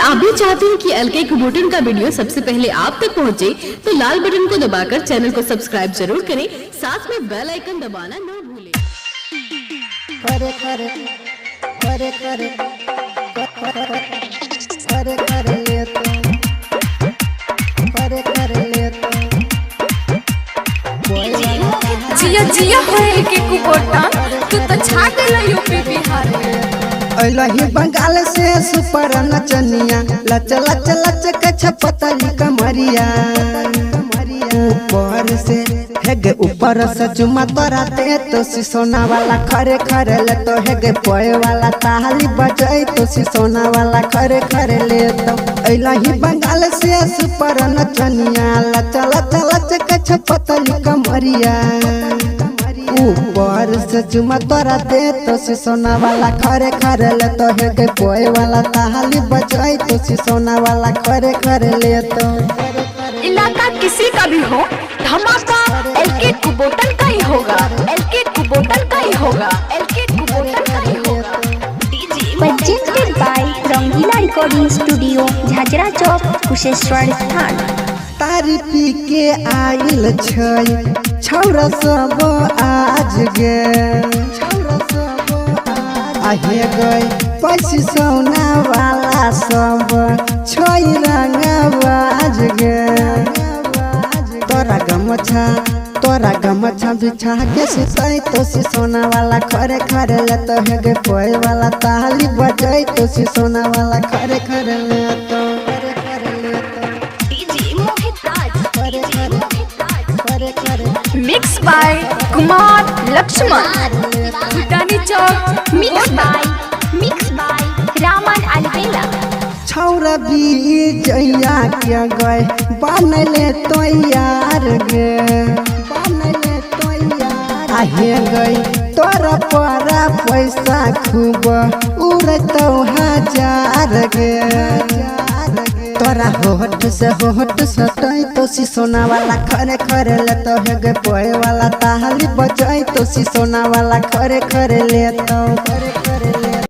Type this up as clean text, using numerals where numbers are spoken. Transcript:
आप भी चाहते हैं कि एल के कुबोटन का वीडियो सबसे पहले आप तक पहुंचे, तो लाल बटन को दबाकर चैनल को सब्सक्राइब जरूर करें। साथ में बेल आइकन दबाना न भूलें। करे करे करे करे करे करे ले तो करे करे ले तो जिया जिया होए के कुबोटा, तू तो छा गेल यूपी बिहार में। अइलही बंगाल से सुपर नचनिया, लच लच लच के छपतली कमरिया। ऊपर से हेगे ऊपर से चुमा तोरा दे तो सोना वाला खरे खरे ले तो, हेगे पोए वाला ताली बजाई तो सोना वाला खरे खरे ले तो। अइलही बंगाल से सुपर नचनिया, लच लच लच के छपतली कमरिया। ऊपर से चुमा तोरा दे तो सोना वाला खरे खरे ले तो, हेगे पोए वाला ताली बजाई तो सोना वाला खरे खरे ले तो। इलाका किसी का भी हो, धमाका एलके कुबोटन का ही होगा, एलके कुबोटन का ही होगा, एलके कुबोटन का ही होगा। Presented by Rangila Recording Studio, Jhajra Chowk, Kusheshwar Sthan. तारी पी के आइल छै छौरा सब आज गे, आहे गए पैसी सोना वाला सब छै रंगबाज गे। तोरा गमछा तोरा गमछा बिछा के सिसई तो सोना वाला खरे खरे ले तो, हेगे पोए वाला ताली बजाई तो सोना वाला खरे खरे ले तो, खरे खरे ले तो, खरे खरे खरे खरे। Mix by Kumar Laxman, Bhutani Chowk. Mixed by Raman Alvela. छौरा बीजैया के गए बनले तो यार गे, बनले तो यार आहे गए तोरा परा पैसा खूब उड़तौ हजार गे। तोरा होठ से होठ सटै तो सोना वाला खरे खरे ले तो, हेगे पोए वाला ताली बजाई तो सोना वाला खरे खरे ले तो।